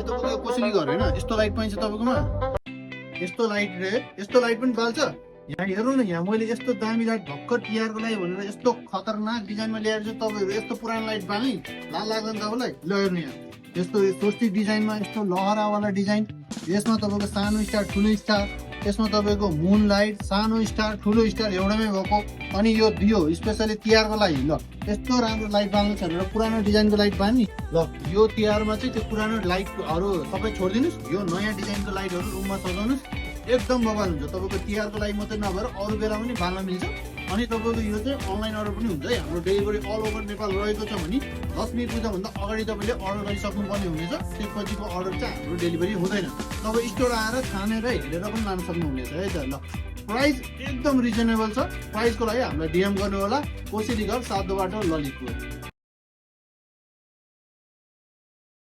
त तपाईँको कसरी गर्यो होइन यस्तो लाइट पाइन्छ तपाईँकोमा यस्तो लाइट पनि बाल्छ यहाँ हेर्नु न यहाँ मैले यस्तो दामी लाइट भर्खर टिआरको लागि भनेर यस्तो खतरनाक डिजाइनमा ल्याएर चाहिँ तपाईँहरू यस्तो पुरानो लाइट बाल्ने लाल लाग्दैन तपाईँलाई ल हेर्नु यहाँ यस्तो स्वस्तिक डिजाइनमा यस्तो लहरावाला डिजाइन यसमा तपाईँको सानो स्टार ठुलो स्टार यसमा तपाईँको मुन लाइट सानो स्टार ठुलो स्टार एउटामै भएको अनि यो दियो स्पेसली तिहारको लागि ल यस्तो राम्रो लाइट बाल्नु छ भनेर पुरानो डिजाइनको लाइट बाल्ने ल यो तिहारमा चाहिँ त्यो पुरानो लाइटहरू सबै छोडिदिनुहोस् यो नयाँ डिजाइनको लाइटहरू रुममा सजाउनुहोस् एकदम बवाल हुन्छ तपाईँको तिहारको लागि मात्रै नभएर अरू बेला पनि बाल्न मिल्छ अनि तपाईँको यो चाहिँ अनलाइन अर्डर पनि हुन्छ है हाम्रो डेलिभरी अल ओभर नेपाल रहेको छ भने लक्ष्मी पूजाभन्दा अगाडि तपाईँले अर्डर गरिसक्नुपर्ने हुनेछ त्यसपछिको अर्डर चाहिँ हाम्रो डेलिभरी हुँदैन तपाईँ स्टोर आएर छानेर हेरेर पनि लान सक्नुहुनेछ है त ल प्राइस एकदम रिजनेबल छ प्राइसको लागि हामीलाई डिएम गर्नु होला कोसेली घर 7 बाटो ललितपुर